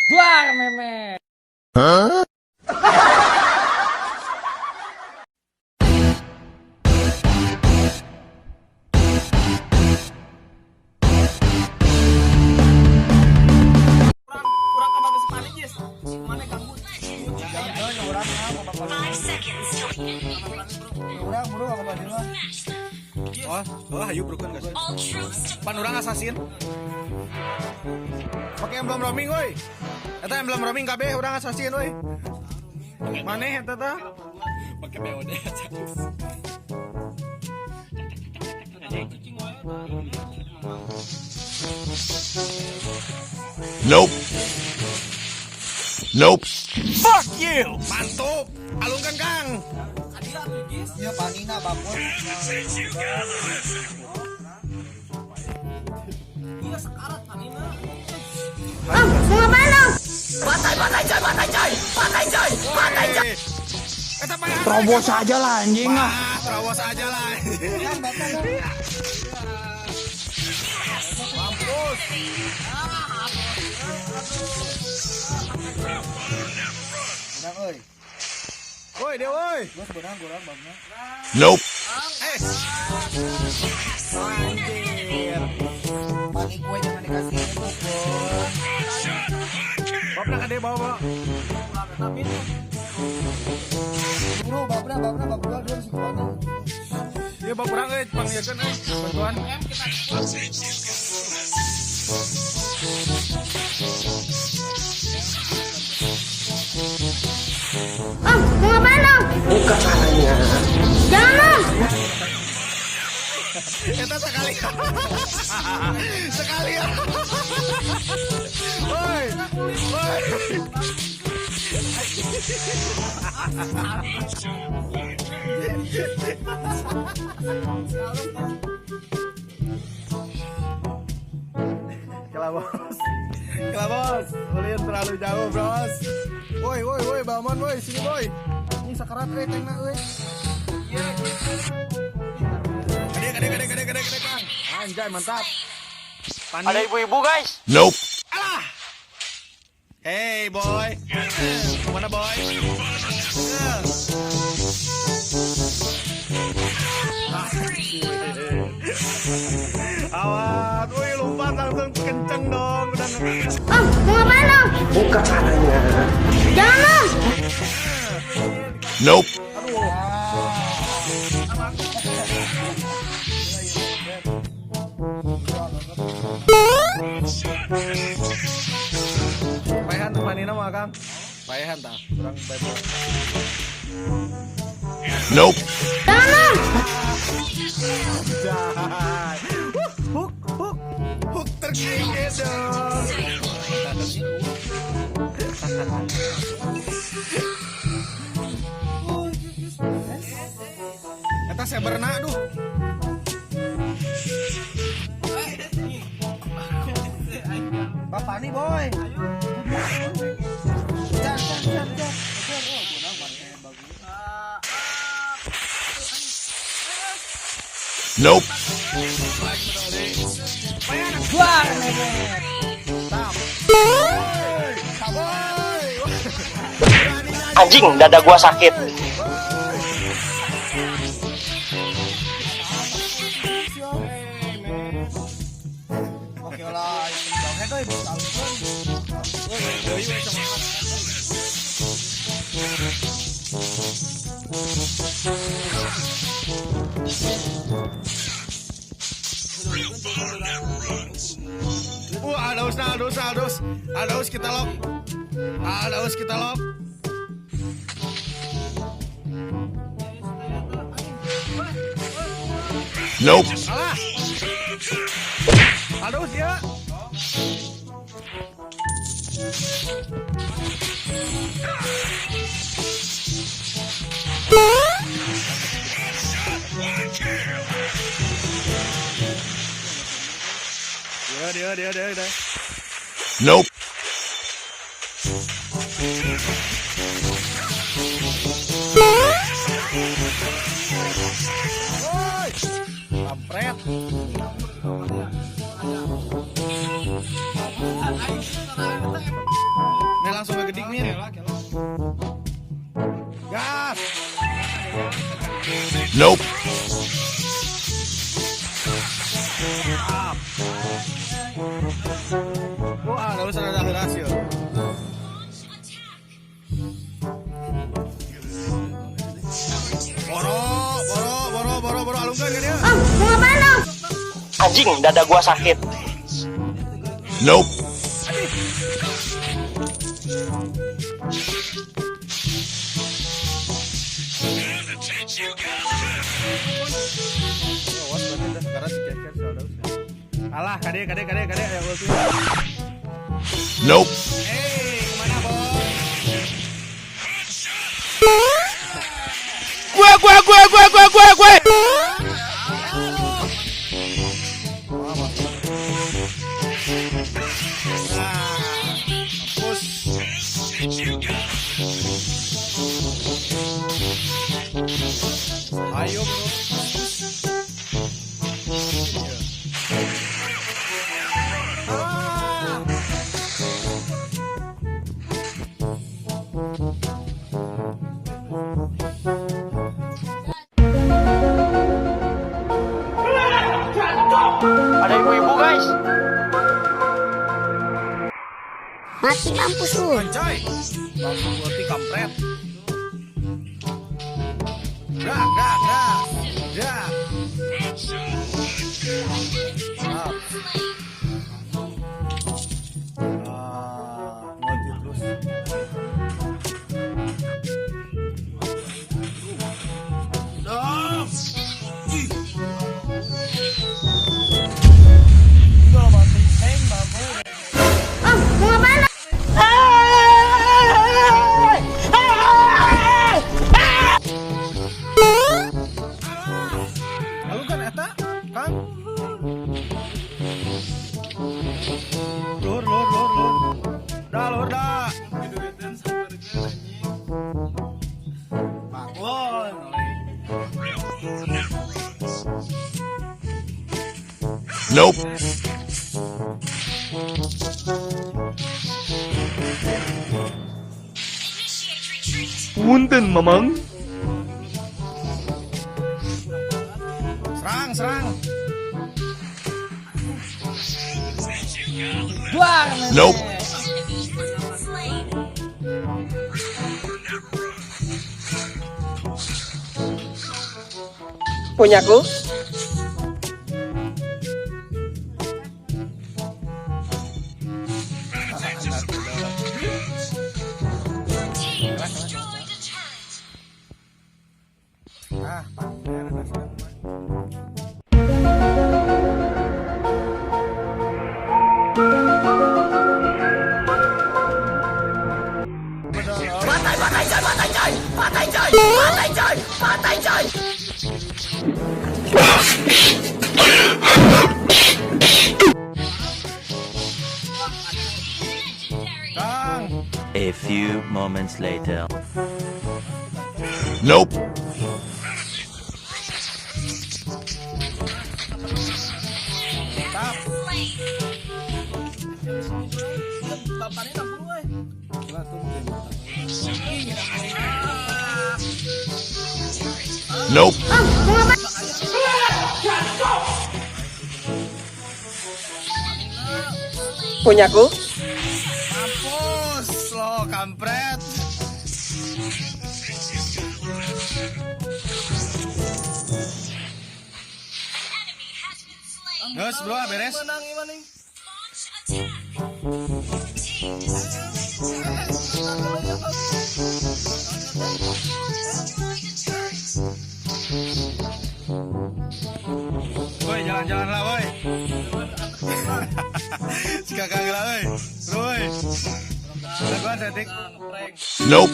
Duar meme. Huh? Kurang ka si panik, yes. Mana ganggu? Urang bro apa mah. Oh, oh ayo broken guys. Pan urang assassin. Pakai emblem roaming woi. Eta emblem roaming kabeh urang assassin woi. Maneh eta tah? Pakai BOD aja. Nope. Nope. Fuck you. Mantap. Alungkan Kang. Iya panina babon. Iya sekarat panina. Om, mau ngapain om? Eta payahan. Terobos aja lah anjing ah. Wah, terobos aja lah. Mampus. Urang euy. Woi, dia woi. Geus beunang urang babna. Nope. Eh. Anjir. Pani gue jangan dikasih itu, bro. Babna kade bawa bawa. Bro, babna babna babna dua sih kemana? Iya, bab urang euy, panggilkeun euy bantuan. Om, mau ngapain om? Buka caranya. Jangan om. Eta sekali. Sekali. Woi. Woi. Kela bos. Kela bos. Ulin terlalu jauh, bros. Woi, woi, woi, Balmon, woi, sini, boy. Ini sakarat euy tengna euy. Gede, gede, gede, gede, gede, gede, Kang. Anjay, mantap. Panik. Ada ibu-ibu guys. Nope. Alah. Hey boy. Kemana boy? Awat, wih lompat langsung kenceng dong. Udah Om, mau ngapain om? Buka caranya. Jangan om. Nope. Paehan tuh panina mah Kang. Paehan tah, kurang bebo. Nope. Jangan om. Jai. Hook, hook, hook terkini dong. Eta seberna aduh. Bapak nih, boy. Can, can, can, can. Oh, beunang mana bagus. Nope. Duar meme. Anjing, dada gua sakit. Oke lah, jauh euy, bisa alungkeun. Wah, Aldaus, Aldaus, Aldaus, Aldaus kita lock. Aldaus kita lock. Nope. Alah. Aldaus ya. Dia, dia, dia, dia, dia. Nope. Woi. Kampret. Nope. Wah, lalu ada hasil. Boro, boro, boro, boro, boro, alungkeun ka dia. Om, mau ngapain om? Anjing, dada gua sakit. Nope. Awas berarti udah sekarang si Keker soal Alah, kade, kade, kade, kade, ya ulti. Nope. Kemana, Bos? Gue. Nah, mampus. Ayo, bro. Ah. Ada ibu-ibu guys. Mati mampus lu. Anjay. Langsung ulti kampret. Dak, dak, dak. Dak. Mantap. Ah, ulti terus. Dong. Ih. Om, mau ngapain om? Lalu kan eta, Kang. Lur, lur, lur, lur. Dah, lur, dah. Bangun. Nope. Punten, Mamang. Serang, serang. Duar meme. Nope. Punyaku. Ah, pamer ada sedang mah. Kang, A few moments later. Nope. tap. Nope. Om, mau ngapain? Punyaku. Mampus lo kampret. Geus, bro, beres. Woi, jalan-jalan lah, woi. Si kakak lah, woi. Bro, woi. Laguan setik. Nope.